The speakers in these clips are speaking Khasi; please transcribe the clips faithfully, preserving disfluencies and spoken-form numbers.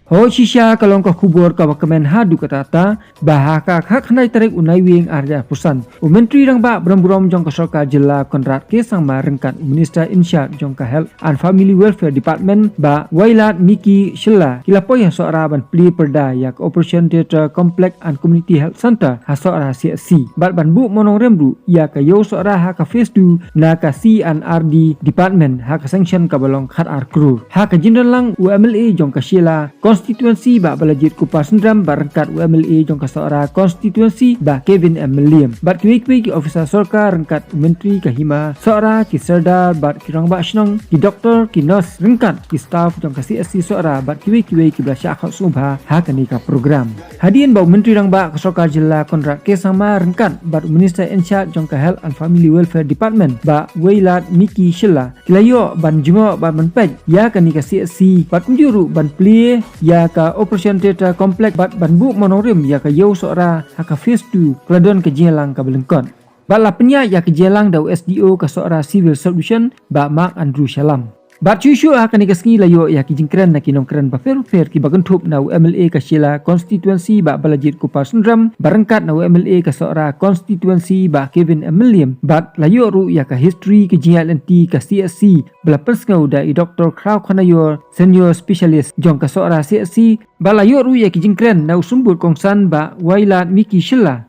Ho shisha ka long ka khubor kaba kmen haduh katta katta, ba ha ka khatkhyndai tarik u Naiwieng arhajar arphew san, u Myntri Rangbah burom burom jong ka Sorkar Jylla Conrad K Sangma ryngkat u Minister in charge jong ka Health and Family Welfare Department, Bah Wailadmiki Shylla, ki la poi ha Sohra ban plie pyrda ïa ka Operation Theatre Complex and Community Health Centre ha Sohra C H C. Bad ban buh mawnongrim ruh ïa ka Ïew Sohra ha ka Phase two na ka C and R D Department ha ka sanction kaba long khatar klur. Ha ka jingdon lang u M L A jong ka Shella Constituency Bah Balajied Kupar Syndram bad ryngkat u M L A jong ka Sohra Constituency Bah Kevin M Mylliem. Bad kiwei kiwei ki officer sorkar ryngkat u Myntri ka Hima Sohra, ki Sordar bad ki Rangbah Shnong, ki doktor, ki nurse ryngkat ki staff jong ka C H C Sohra bad kiwei kiwei kiba la shah khot sngewbha ha kane ka program. Hadien ba u Myntri Rangbah ka Sorkar Jylla Conrad K Sangma ryngkat bad u Minister in charge jong ka Health and Family Welfare Department Bah Wailadmiki Shylla, ki la ïoh ban jngoh bad ban peit ïa kane ka C H C bad kumjuh ruh ban plie ïa ka Operation Theatre Complex bad ban buh mawnongrim ïa ka Ïew Sohra ha ka Phase two ka la don ka jingïalang kaba lyngkot. Bad la pynïaid ïa ka jingïalang da u S D O ka Sohra Civil Subdivision Bah Mark Andrew Shallam. Bad shuh shuh ha kane ka sngi la ïoh ïa ki jingkren na ki nongkren bapher bapher kiba kynthup na u M L A ka Shella Constituency Bah Balajied Kupar Syndram bad ryngkat na u M L A ka Sohra Constituency Bah Kevin M Mylliem. Bad la ïoh ruh ïa ka history ka jingïaid lynti ka C H C ba la pynsngew da i Doktor Khraw Khanaior, Senior Specialist jong ka Sohra C H C. Bad la ïoh ruh ïa ki jingkren na u Symbud Kongsan Bah Wailadmiki Shylla.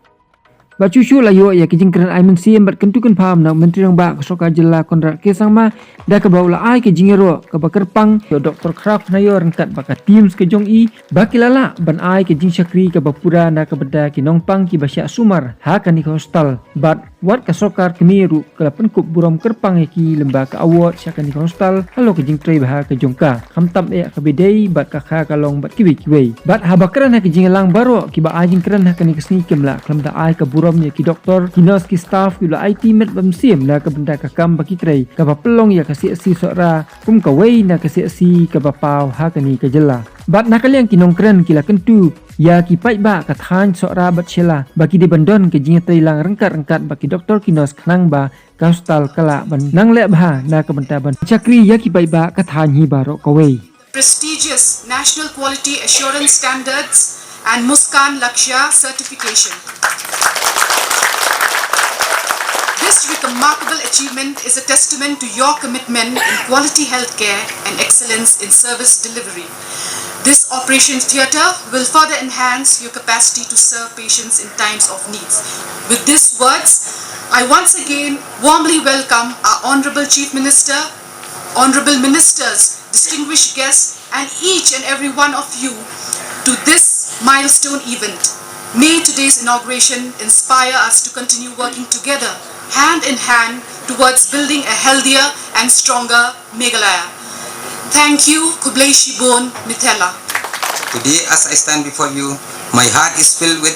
Bad shuh shuh la ïoh ïa ki jingkren ai mynsiem bad kyntu kynpham na u Myntri Rangbah ka Sorkar Jylla Conrad K Sangma, da kaba u la ai ka jingïaroh kaba kyrpang ïa u Doktor Khraw Khanaior ryngkat bad ka team ka jong i, ba ki la lah ban ai ka jingshakri kaba pura na ka bynta ki nongpang kiba shah sumar ha kane ka hospital. Bad wat ka sorkar kmie ruh ka la pynkup burom kyrpang ïa ki lyngba ka award sha kane ka hospital halor ka jingtrei bha ka jong ka, khamtam eh kaba dei bad ka kha ka long bad kiwei kiwei. Bad haba kren ha ka jingïalang, baroh kiba ai jingkren ha kane ka sngi kim lah khlem da ai ka burom ïa ki doktor, ki nurse, ki staff kiba la aiti met bad mynsiem na ka bynta ka kam ba ki trei, kaba pynlong ïa ka C H C Sohra kum kawei na ka C H C kaba paw ha kane ka jylla. Bad na ka liang ki nongkren ki la kyntu ïa ki paidbah ka thaiñ Sohra bad Shella ba ki dei ban don ka jingïatreilang ryngkat ryngkat bad ki doktor, ki nurse khnang ba ka hospital ka lah ban nang leh bha na ka bynta ban shakri ïa ki paidbah ka thaiñ hi baroh kawei. Prestigious National Quality Assurance Standards and Muskan Lakshya certification. This remarkable achievement is a testament to your commitment in quality healthcare and excellence in service delivery. This operation theatre will further enhance your capacity to serve patients in times of needs. With these words, I once again warmly welcome our Honorable Chief Minister, Honorable Ministers, distinguished guests, and each and every one of you to this milestone event. May today's inauguration inspire us to continue working together, hand in hand, towards building a healthier and stronger Meghalaya. Thank you, Khublei Shibun, Mithela. Today, as I stand before you, my heart is filled with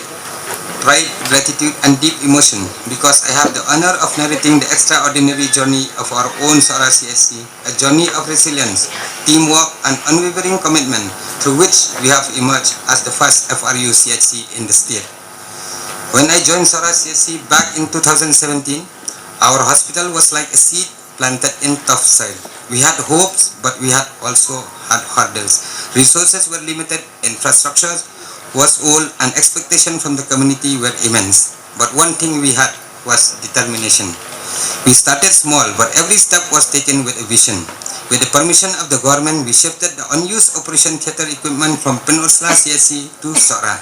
pride, gratitude, and deep emotion because I have the honor of narrating the extraordinary journey of our own Sohra C H C, a journey of resilience, teamwork, and unwavering commitment through which we have emerged as the first F R U C H C in the state. When I joined Sohra C H C back in two thousand seventeen, our hospital was like a seed planted in tough soil. We had hopes, but we had also had hurdles. Resources were limited, infrastructure was old, and expectation from the community were immense. But one thing we had was determination. We started small, but every step was taken with a vision. With the permission of the government, we shifted the unused operation theatre equipment from Pynursla C H C to Sohra.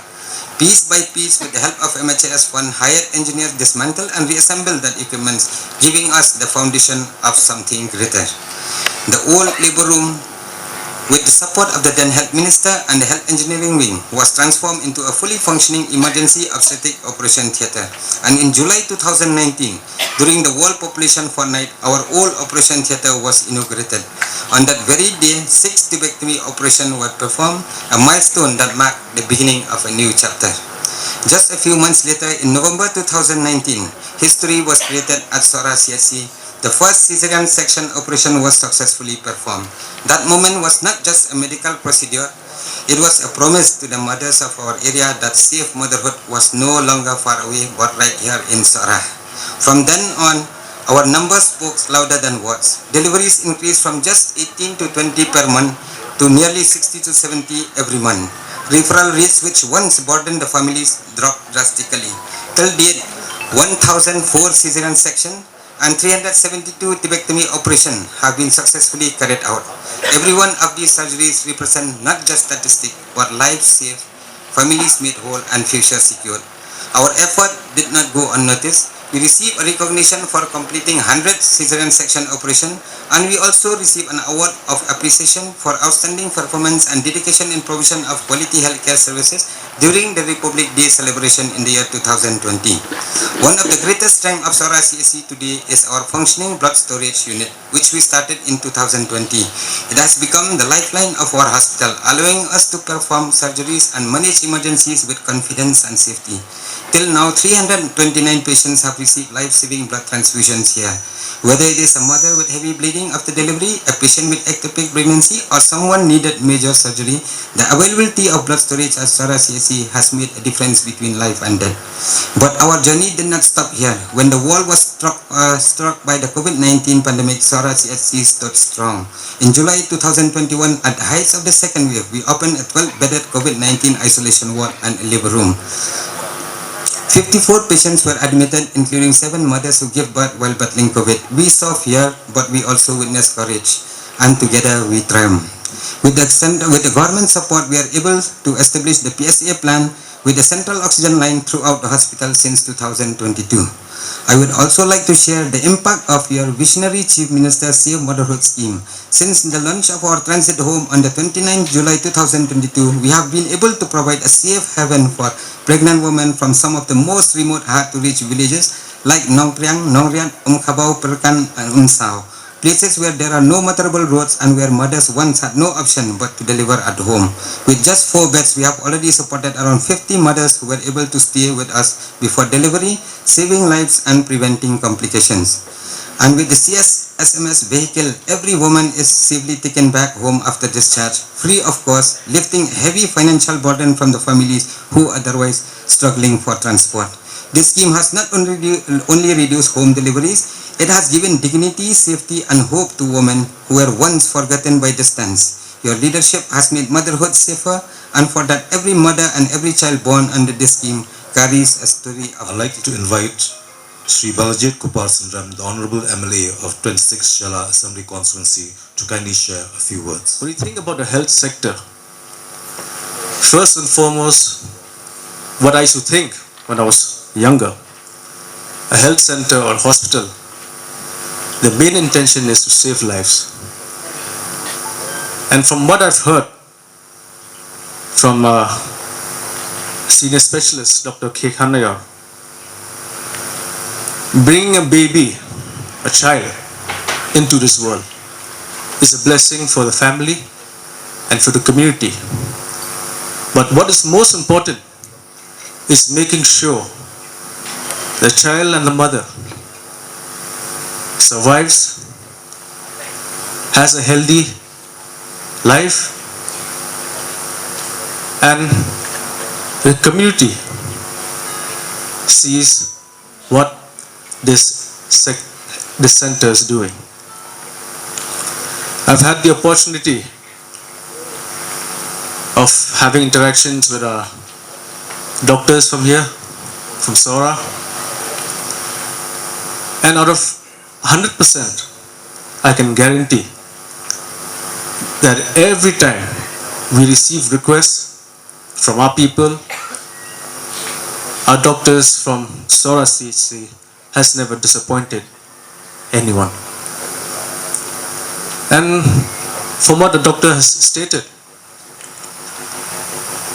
Piece by piece, with the help of M H A S fund, hired engineers, dismantled and reassembled that equipment, giving us the foundation of something greater. The old labor room, with the support of the then health minister and the health engineering wing, was transformed into a fully functioning emergency obstetric operation theatre. And in July two thousand nineteen, during the World Population Fortnight, our old operation theatre was inaugurated. On that very day, six tubectomy operations were performed, a milestone that marked the beginning of a new chapter. Just a few months later, in November two thousand nineteen, history was created at Sohra C H C. The first caesarean section operation was successfully performed. That moment was not just a medical procedure, it was a promise to the mothers of our area that safe motherhood was no longer far away but right here in Sohra. From then on, our numbers spoke louder than words. Deliveries increased from just eighteen to twenty per month to nearly sixty to seventy every month. Referral rates, which once burdened the families, dropped drastically. Till date, one thousand four cesarean section and three hundred seventy-two tubectomy operation have been successfully carried out. Every one of these surgeries represent not just statistic, but lives saved, families made whole, and future secured. Our effort did not go unnoticed. We received a recognition for completing one hundred cesarean section operation, and we also received an award of appreciation for outstanding performance and dedication in provision of quality healthcare services during the Republic Day celebration in the year two thousand twenty. One of the greatest strengths of Sohra C H C today is our functioning blood storage unit, which we started in two thousand twenty. It has become the lifeline of our hospital, allowing us to perform surgeries and manage emergencies with confidence and safety. Till now, three hundred twenty-nine patients have received life-saving blood transfusions here. Whether it is a mother with heavy bleeding after delivery, a patient with ectopic pregnancy, or someone needed major surgery, the availability of blood storage at Sohra C H C has made a difference between life and death. But our journey did not stop here. When the world was struck, uh, struck by the COVID nineteen pandemic, Sohra C H C stood strong. In July two thousand twenty-one, at the height of the second wave, we opened a twelve-bedded COVID nineteen isolation ward and a labor room. Fifty-four patients were admitted, including seven mothers who gave birth while battling COVID. We saw fear, but we also witnessed courage, and together we triumphed. With the, cent- with the government support, we are able to establish the P S A plant with a central oxygen line throughout the hospital since two thousand twenty-two. I would also like to share the impact of your visionary Chief Minister Safe Motherhood Scheme. Since the launch of our transit home on the twenty-ninth July two thousand twenty-two, we have been able to provide a safe haven for pregnant women from some of the most remote, hard-to-reach villages like Nongpriang, Nongriat, Umkhabau, Perkan, and Umsaw, places where there are no motorable roads and where mothers once had no option but to deliver at home. With just four beds, we have already supported around fifty mothers who were able to stay with us before delivery, saving lives and preventing complications. And with the C S S M S vehicle, every woman is safely taken back home after discharge, free of cost, lifting a heavy financial burden from the families who otherwise struggling for transport. This scheme has not only, only reduced home deliveries, it has given dignity, safety, and hope to women who were once forgotten by distance. Your leadership has made motherhood safer, and for that, every mother and every child born under this scheme carries a story of I'd like to invite Shri Balajied Kumar Synrem, the Honorable M L A of twenty-six Shella Assembly Constituency, to kindly share a few words. When you think about the health sector, first and foremost, what I used to think when I was younger, a health center or hospital, the main intention is to save lives. And from what I've heard from a senior specialist, Doctor K Khanayar, bringing a baby, a child, into this world is a blessing for the family and for the community. But what is most important is making sure the child and the mother survives, has a healthy life, and the community sees what this sec- this center is doing. I've had the opportunity of having interactions with our doctors from here, from Sohra, and out of hundred percent, I can guarantee that every time we receive requests from our people, our doctors from Sohra C H C has never disappointed anyone. And from what the doctor has stated,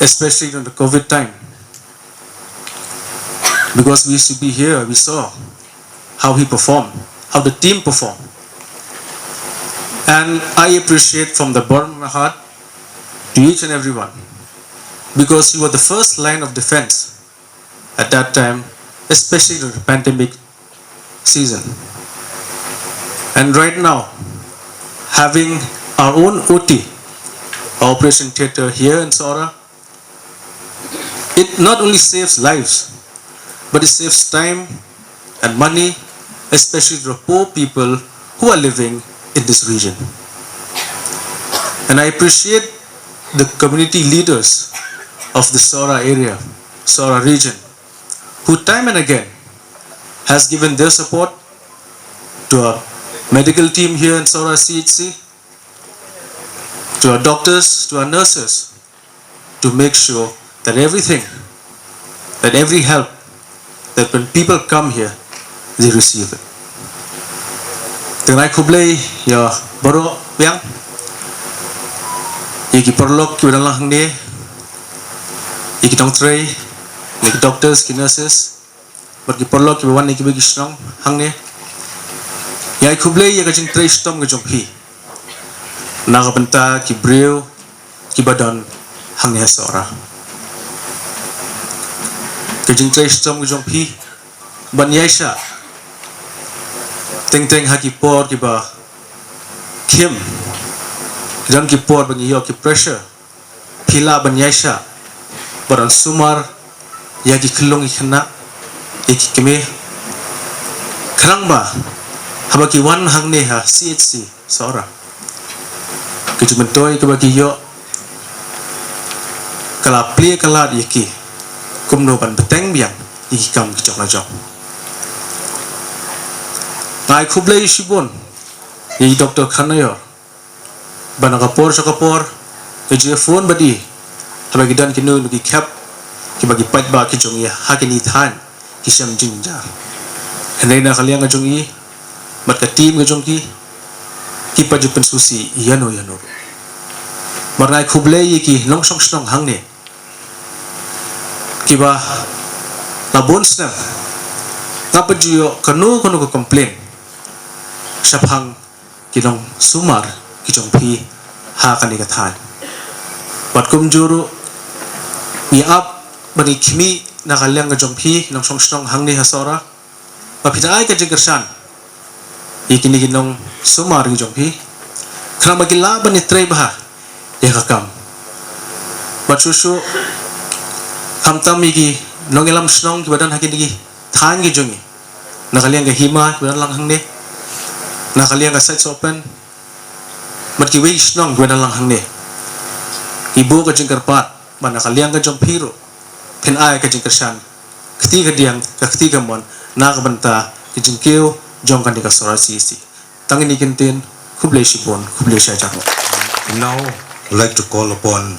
especially during the COVID time, because we used to be here, we saw how he performed, how the team performed. And I appreciate from the bottom of my heart to each and everyone, because you were the first line of defense at that time, especially during the pandemic season. And right now, having our own O T, operation theater here in Sohra, it not only saves lives, but it saves time and money, especially to the poor people who are living in this region. And I appreciate the community leaders of the Sohra area, Sohra region, who time and again has given their support to our medical team here in Sohra C H C, to our doctors, to our nurses, to make sure that everything, that every help, that when people come here, they receive it. Te nga ai khublei ïa baroh biang, ïa ki paralok kiba don lang hangne, ïa ki nongtrei, ïa ki doctors, ki nurses, bad ki paralok kiba wan na kiwei ki shnong hangne. Nga ai khublei ïa ka jingtrei shitom ka jong phi na ka bynta ki briew kiba don hangne ha Sohra. Ka jingtrei shitom ka jong phi ban ïaishah teng teng ha ki por kiba khim, ki don ki por ba ngi ïoh ki pressure, phi lah ban ïaishah, ban sumar ïa ki khyllung ki khynnah, ïa ki kmie. Khnang ba haba ki wan hangne ha C H C Sohra, ka jingmyntoi kaba ki ïoh ka la plie ka lad ïa ki kumno ban bteng biang ïa ki kam ki jong la jong. Nga ai khublei shibun ïa i Doctor Khanayor ba na ka por sha ka por ka ju phone bad i haba ki don kino kino ki khep kiba ki paidbah ki jong i ha kine ki thaiñ ki shem jingjynjar. Hynrei na ka liang ka jong i bad ka team ka jong ki, ki pat ju pynsngewsih ïano ïano ruh. Bad nga ai khublei ïa ki nongshong shnong hangne kiba la bun snem ngam pat ju ïoh kano kano ka complain shaphang ki nongsumar ki jong phi ha kane ka thaiñ. Bad kumjuh ruh ngi ap bad ngi khmih na ka liang ka jong phi nongshong shnong hangne ha Sohra ba phin ai ka jingkyrshan ïa kine ki nongsumar ki jong phi, khnang ba ki lah ban ïatrei bha ïa ka kam. Bad shuh shuh khamtam ïa ki nongïalam shnong kiba don ha kine ki thaiñ ki jong ngi, na ka liang ka hima kiba don lang hangne, na ka liang ka Sait Sohpen, bad kiwei ki shnong kiba don lang hangne. Ngi buh ka jingkyrpad ba na ka liang ka jong phi ruh phin ai ka jingkyrshan kti kadiang, ka kti kamon na ka bynta ka jingkiew jong kane ka Sohra C H C. Tang kine ki ktien, khublei shibun, khublei shihajar. Now, I'd like to call upon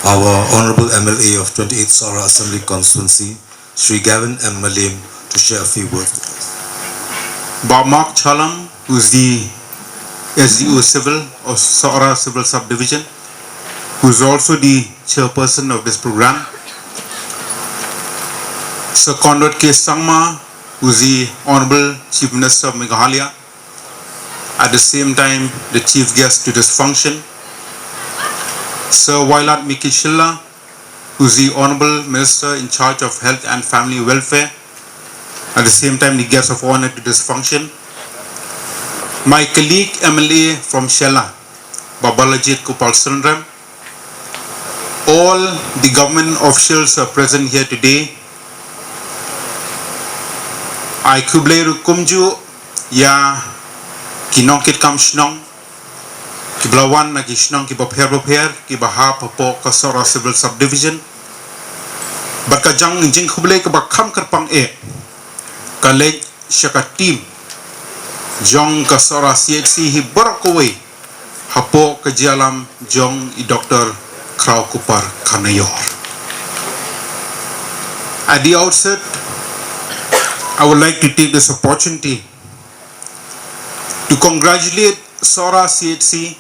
our Honorable M L A of twenty-eighth Sohra Assembly Constituency, Shri Gavin M Mylliem, to share a few words with us. Bah Mark Challam, who's the S D O Civil of Sohra Civil Subdivision, who's also the chairperson of this program. Sir Conrad K Sangma, who's the Honorable Chief Minister of Meghalaya, at the same time the chief guest to this function. Sir Wailadmiki Shylla, who's the Honorable Minister in charge of Health and Family Welfare, at the same time the guest of honor to this function. My colleague M L A from Shella, Bah Balajied Kupar Synrem, all the government officials who are present here today. Ai khublei ruh kumjuh ïa ki nongkitkam shnong kiba la wan na ki shnong kiba pher bapher kiba hap hapoh ka Sohra Civil Subdivision. Bad ka jingkhublei kaba kham kyrpang eh ka leit sha ka team jong ka Sohra C H C hi baroh kawei hapoh ka jingïalam jong i Doctor Khrawkupar Khanayor. At the outset, I would like to take this opportunity to congratulate Sohra C H C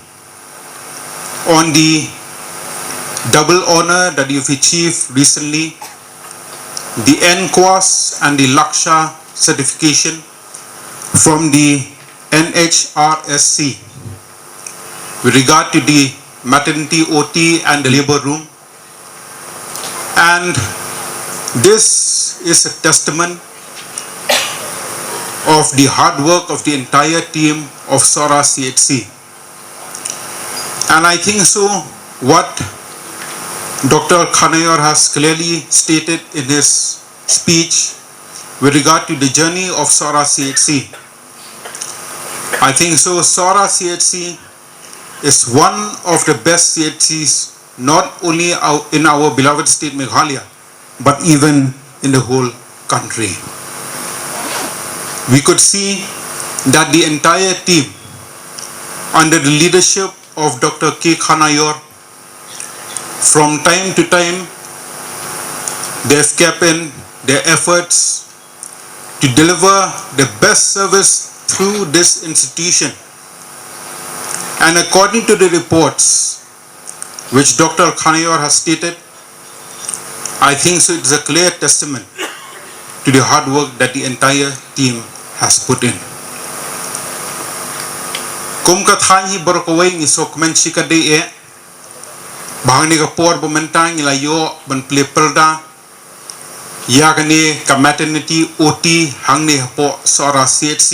on the double honor that you've achieved recently, the NCOAS and the Laksha certification from the N H R S C with regard to the maternity O T and the labor room. And this is a testament of the hard work of the entire team of Sohra C H C. And I think so, what Doctor Khanayor has clearly stated in his speech with regard to the journey of Sohra C H C, I think so, Sohra C H C is one of the best C H Cs, not only our, in our beloved state Meghalaya, but even in the whole country. We could see that the entire team, under the leadership of Doctor K Khanayor, from time to time, they've kept in their efforts to deliver the best service through this institution. And according to the reports which Doctor Khanayor has stated, I think so it's a clear testament to the hard work that the entire team has put in. Kum ka thaiñ hi baroh kawei, ngi sngewkmen shikatdei eh ba ha kane ka por ba mynta ngi la ïoh ban plie pyrda ïa kane ka maternity O T hangne hapoh Sohra C H C.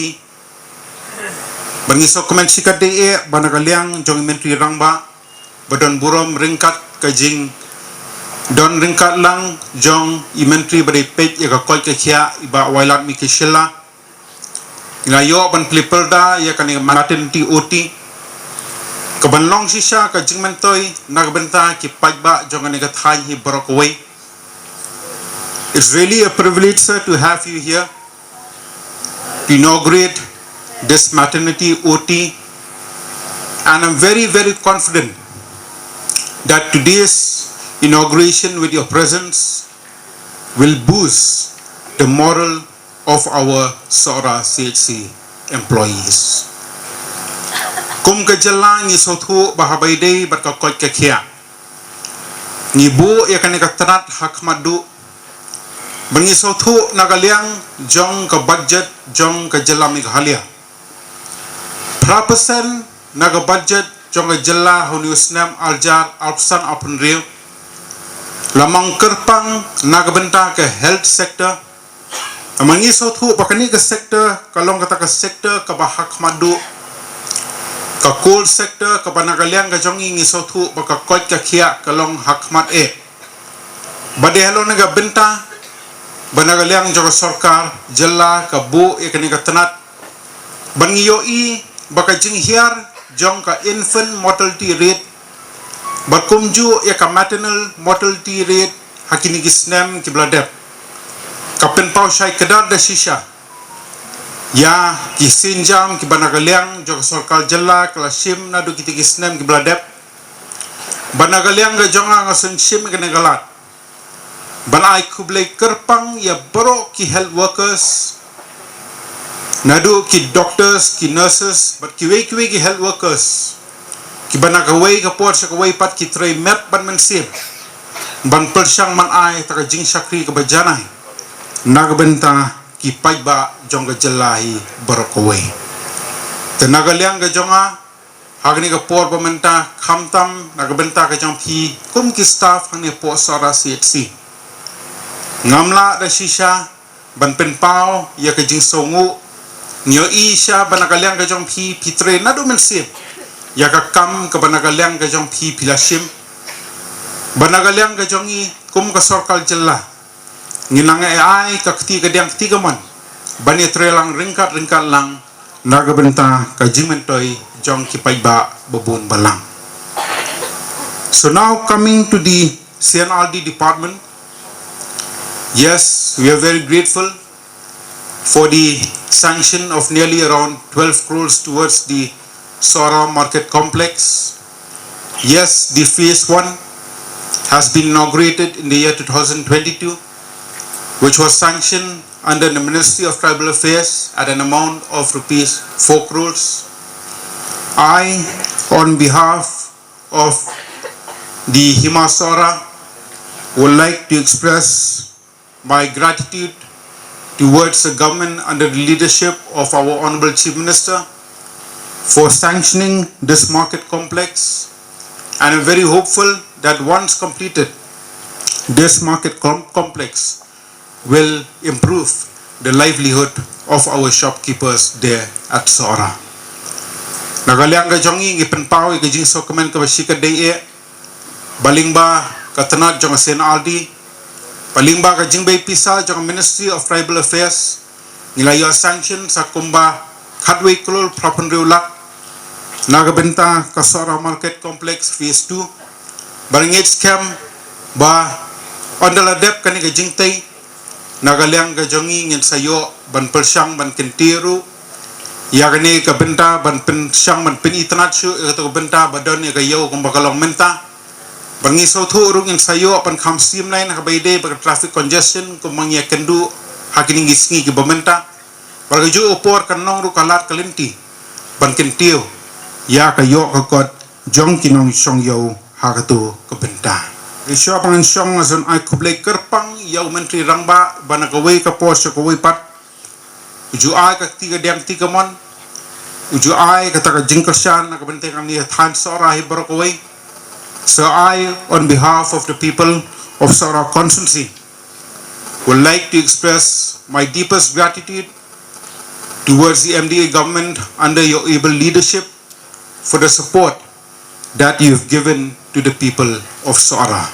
Bad ngi sngewkmen shikatdei eh ba na ka liang jong i Myntri Rangbah ba don burom ryngkat ka jingdon ryngkat lang jong i Myntri ba dei peit ïa ka koit ka khiah, i Bah Wailadmiki Shylla, ngi la ïoh ban plie pyrda ïa kane ka maternity O T, ka ban long shisha ka jingmyntoi na ka bynta ki paidbah jong kane ka thaiñ hi baroh kawei. It's really a privilege, sir, to have you here to inaugurate this maternity O T. And I'm very, very confident that today's inauguration with your presence will boost the morale of our Sohra C H C employees. Kum ka jylla ngi sngewthuh ba haba ïadei bad ka koit ka khiah, ngi buh ïa kane ka tnat ha khmat duh. Bad ngi sngewthuh na ka liang jong ka budget jong ka jylla Meghalaya, phra percent na ka budget jong ka jylla ha une u snem arhajar arphew san arphew hynriew la ong kyrpang na ka bynta ka health sector. Namar ngi sngewthuh ba kane ka sector ka long kata ka sector kaba ha khmat duh, ka core sector kaba na ka liang ka jong ngi ngi sngewthuh ba ka koit ka khiah ka long ha khmat eh. Bad dei halor kane ka bynta ba na ka liang jong ka sorkar jylla ka buh ïa kane ka tnat ban ngi ïohi ba ka jinghiar jong ka infant mortality rate bad kumjuh ïa ka maternal mortality rate ha kine ki snem kiba la dep ka pynpaw shai kdar da shisha ïa ki sienjam kiba na ka liang jong ka sorkar jylla ka la shim naduh kine ki snem kiba la dep. Bad na ka liang ka jong nga, nga sngewsih ïa kane ka lad ban ai khublei kyrpang ïa baroh ki health workers, naduh ki doctors, ki nurses bad kiwei kiwei ki health workers kiba na kawei ka por sha kawei pat ki trei met bad mynsiem ban pyrshang ban ai kata ka jingshakri kaba janai na ka bynta ki paidbah jong ka jylla hi baroh kawei. Te na ka liang ka jong nga, ha kane ka por ba mynta, khamtam na ka bynta ka jong phi kum ki staff hangne hapoh Sohra C H C, ngam lah da shisha ban pynpaw ïa ka jingsngewnguh. Ngi ïohi shisha ba na ka liang ka jong phi, phi trei naduh mynsiem ïa ka kam kaba na ka liang ka jong phi phi la shim. Ba na ka liang ka jong ngi kum ka sorkar jylla, ngi nang ai ka kti kadiang kti kamon ban ïa trei lang ryngkat ryngkat lang na ka bynta ka jingmyntoi jong ki paidbah babun balang. So now coming to the C and R D department, yes, we are very grateful for the sanction of nearly around twelve crores towards the Sohra Market Complex. Yes, the phase one has been inaugurated in the year two thousand twenty-two, which was sanctioned under the Ministry of Tribal Affairs at an amount of rupees four crores. I, on behalf of the Hima Sohra, would like to express my gratitude towards the government under the leadership of our Honorable Chief Minister for sanctioning this market complex, and I'm very hopeful that once completed, this market com- complex will improve the livelihood of our shopkeepers there at Sohra. Na ka liang ka jong ngi, ngi pynpaw ïa ka jingsngewkmen kaba shikatdei eh ba lyngba ka tnat jong ka C and R D, ba lyngba ka jingbei pisa jong ka Ministry of Tribal Affairs, ngi la ïoh sanction sa kumba khatwei klur phra phew hynriew lak Na ka bynta ka Sohra Market Complex Phase two, ba ngeit skhem ba ynda la dep kane ka jingtei, na ka liang ka jong ngi ngin sa ïoh ban pyrshang ban kyntiew ruh ïa kane ka bynta, ban pyrshang ban pynitynnad shuh ïa kata ka bynta ba don ïa ka ïew kumba ka long mynta. Ba ngi sngewthuh ruh ngin sa ïoh ban kham streamline ha kaba ïadei bad ka traffic congestion kumba ngi ïakynduh ha kine ki sngi kiba mynta. Bad ka juh ka por kan long ruh ka lad ka lynti ban kyntiew ïa ka ïoh ka kot jong ki nongshong ïew ha kato ka bynta. Shuwa ba ngan shong, nga sngewbha ai khublei kyrpang ïa u Myntri Rangbah ba na kawei ka por sha kawei pat u ju ai ka kti kadiang kti kamon, u ju ai kata ka jingkyrshan na ka bynta ka thaiñ Sohra hi baroh kawei. So I, on behalf of the people of Sohra constituency, would like to express my deepest gratitude towards the M D A government under your able leadership for the support that you have given to the people of Sohra.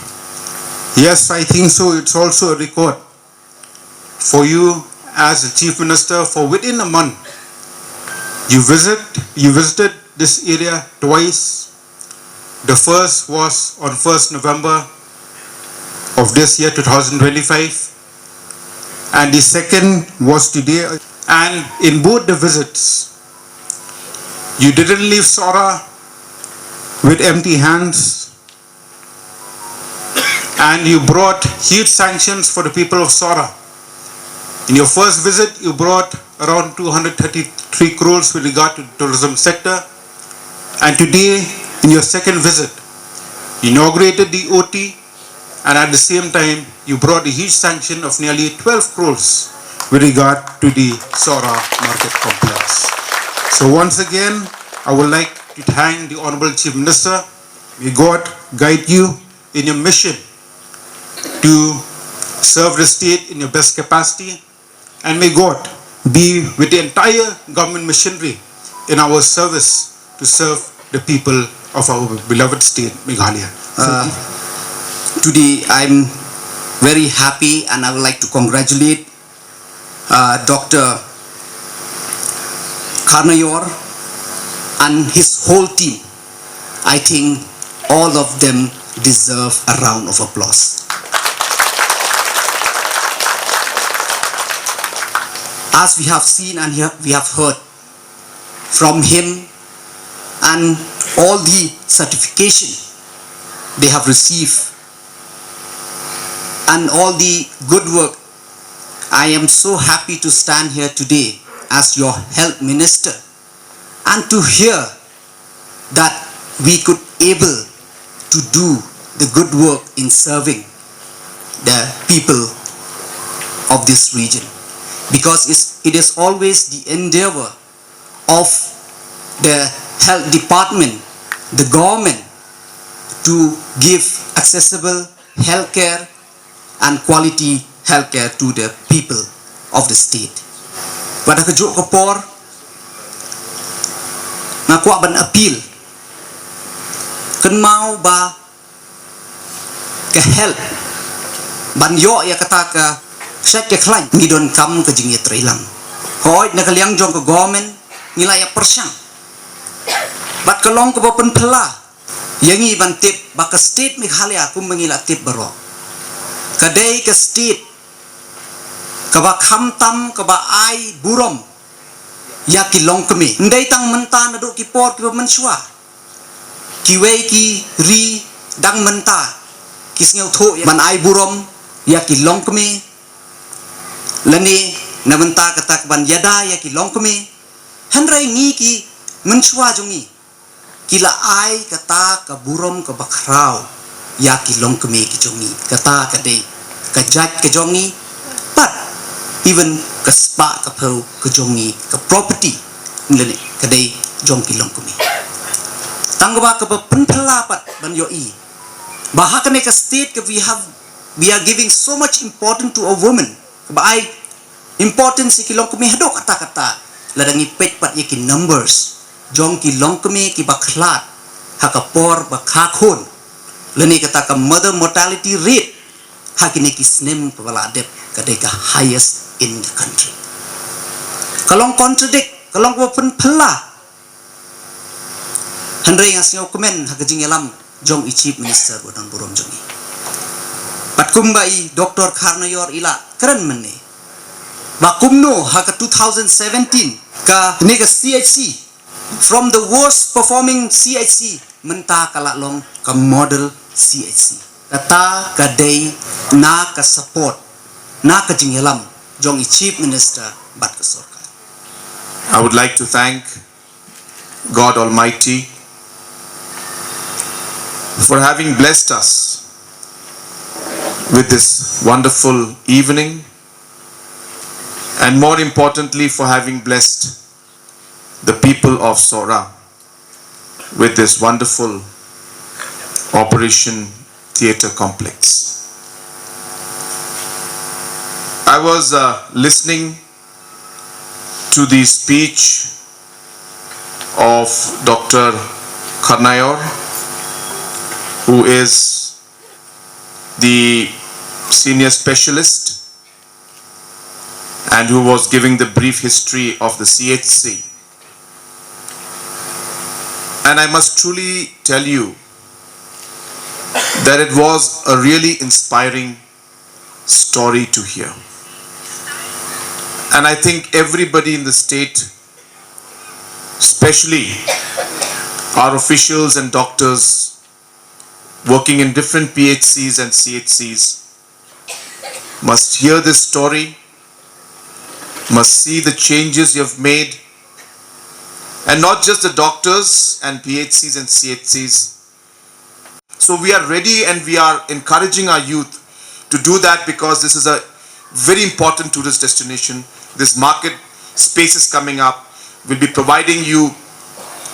Yes, I think so. It's also a record for you as the Chief Minister, for within a month you visit you visited this area twice. The first was on first November of this year, two thousand twenty-five, and the second was today. And in both the visits, you didn't leave Sohra with empty hands, and you brought huge sanctions for the people of Sohra. In your first visit, you brought around two hundred thirty-three crores with regard to the tourism sector. And today, in your second visit, you inaugurated the O T, and at the same time, you brought a huge sanction of nearly twelve crores with regard to the Sohra Market Complex. So once again, I would like to thank the Honorable Chief Minister. May God guide you in your mission to serve the state in your best capacity, and may God be with the entire government machinery in our service to serve the people of our beloved state, Meghalaya. Uh, today, I'm very happy and I would like to congratulate uh, Doctor Kharnaiyor and his whole team. I think all of them deserve a round of applause. As we have seen and we have heard from him and all the certification they have received and all the good work, I am so happy to stand here today as your health minister and to hear that we could able to do the good work in serving the people of this region, because it's, it is always the endeavor of the health department, the government, to give accessible healthcare and quality healthcare to the people of the state. Bad ha kajuh ka por, nga kwah ban appeal, kynmaw ba ka health, ban ïoh ïa kata ka shait ka khlaiñ, ngi donkam ka jingïatreilang. Hooid, na ka liang jong ka government ngi la ïa pyrshang, bad ka long kaba pynphylla ïa ngi ban tip ba ka state Meghalaya, kumba ngi la tip baroh, ka dei ka state kaba khamtam kaba ai burom ïa ki longkmie. Ym dei tang mynta, naduh ki por kiba mynshuwa, kiwei ki ri dang mynta ki sngewthuh ïa ban ai burom ïa ki longkmie, lane na bynta kata ka ban ïada ïa ki longkmie. Hynrei ngi ki mynshuwa jong ngi, ki la ai kata ka burom kaba khraw ïa ki longkmie ki jong ngi. Kata ka dei ka jait ka jong ngi, pat even ka spah ka phew ka jong ngi, ka property, lane ka dei jong ki longkmie. Tang kaba, kaba pynphylla pat ban ïohi ba ha kane ka state ka we have, we are giving so much importance to a woman, kaba ai importance ïa ki longkmie haduh katta katta. Lada ngi peit pat ïa ki numbers jong ki longkmie kiba khlad ha ka por ba kha khun, lane kata ka mother mortality rate, ha kine ki snem kaba la dep ka dei ka highest in the country. Ka long contradict, ka long kaba pynphylla Hynrei nga sngewkmen ha ka jingïalam jong i Chief Minister ba don burom jong i. Bad kumba i Doctor Kharnaior i la kren mynne, ba kumno ha ka two thousand seventeen kane ka C H C, from the worst performing C H C, mynta ka la long ka model C H C. Kata ka dei na ka support, na ka jingïalam jong i Chief Minister bad ka sorkar. I would like to thank God Almighty for having blessed us with this wonderful evening, and more importantly, for having blessed the people of Sohra with this wonderful operation theatre complex. I was uh, listening to the speech of Doctor Kharnaior, who is the senior specialist and who was giving the brief history of the C H C. And I must truly tell you that it was a really inspiring story to hear. And I think everybody in the state, especially our officials and doctors working in different P H Cs and C H Cs, must hear this story, must see the changes you have made, and not just the doctors and P H Cs and C H Cs. So we are ready and we are encouraging our youth to do that, because this is a very important tourist destination. This market space is coming up. We'll be providing you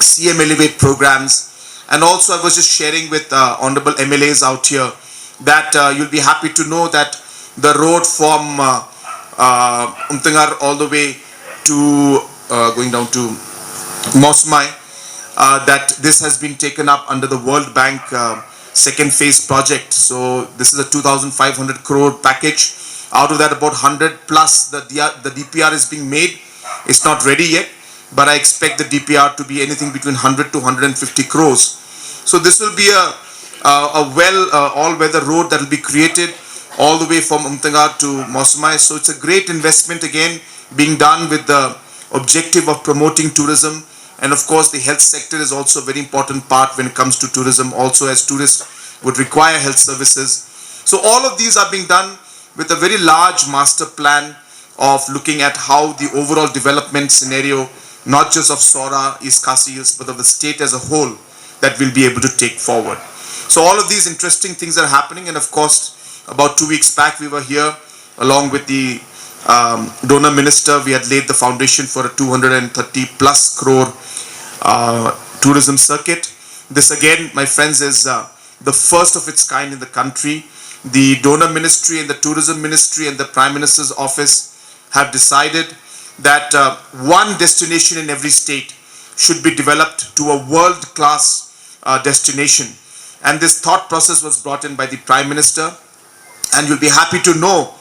C M Elevate programs. And also, I was just sharing with uh, honorable M L As out here that uh, you'll be happy to know that the road from uh, uh, Umtangar all the way to uh, going down to Mawsmai, uh, that this has been taken up under the World Bank uh, second phase project. So this is a two thousand five hundred crore package. Out of that, about hundred plus the D R, the D P R is being made. It's not ready yet, but I expect the D P R to be anything between hundred to hundred and fifty crores. So this will be a, a, a well uh, all-weather road that will be created all the way from Umtangar to Mawsmai. So it's a great investment again being done with the objective of promoting tourism. And of course, the health sector is also a very important part when it comes to tourism, also as tourists would require health services. So all of these are being done with a very large master plan of looking at how the overall development scenario, not just of Sohra, East Khasi Hills, but of the state as a whole, that we'll be able to take forward. So all of these interesting things are happening, and of course, about two weeks back we were here along with the um, donor minister. We had laid the foundation for a two hundred and thirty plus crore uh, tourism circuit. This again, my friends, is uh, the first of its kind in the country. The donor ministry and the tourism ministry and the Prime Minister's office have decided that uh, one destination in every state should be developed to a world-class uh, destination. And this thought process was brought in by the Prime Minister. And you'll be happy to know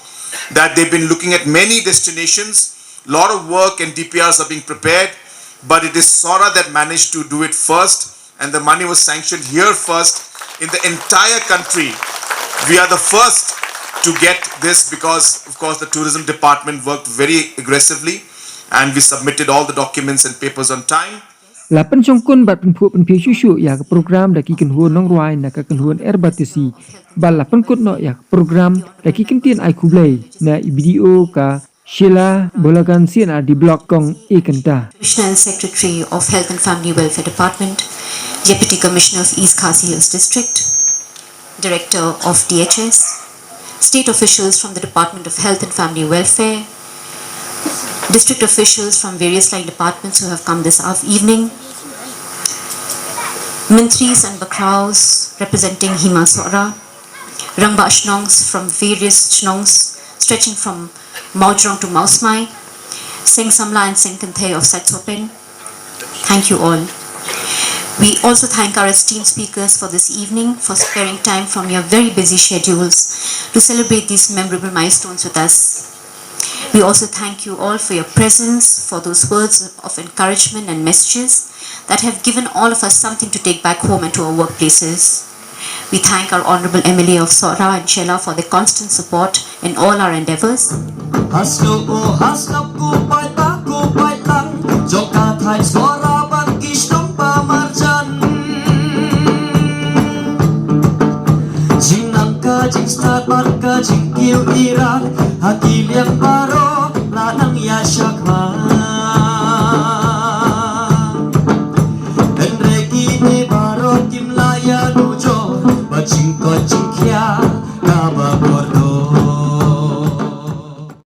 that they've been looking at many destinations. A lot of work and D P Rs are being prepared, but it is Sohra that managed to do it first, and the money was sanctioned here first in the entire country. We are the first to get this because, of course, the tourism department worked very aggressively, and we submitted all the documents and papers on time. La pynshongkun bad pynphuh pynphiah shuh shuh ïa ka program da ki kynhun nongrwai na ka kynhun Erbatishi, bad la pynkut noh ïa ka program da ki kyntien ai khublei na i B D O ka Sheila Bolagan C and R D Block Kong Ekanta. Commissioner and Secretary of Health and Family Welfare Department, Deputy Commissioner of East Khasi Hills District, Director of D H S, state officials from the Department of Health and Family Welfare, district officials from various line departments who have come this af- evening, mantris and bakhraos representing Hima Sohra, rangbah shnongs from various shnongs stretching from Mawjrong to Mawsmai, Seng Samla and Seng Kynthei of Sait Sohpen. Thank you all. We also thank our esteemed speakers for this evening for sparing time from your very busy schedules to celebrate these memorable milestones with us. We also thank you all for your presence, for those words of encouragement and messages that have given all of us something to take back home and to our workplaces. We thank our Honorable M L A of Sohra and Shella for their constant support in all our endeavors. Hasno o hasnap ku pai ta ku pai tang. Jong ka thai so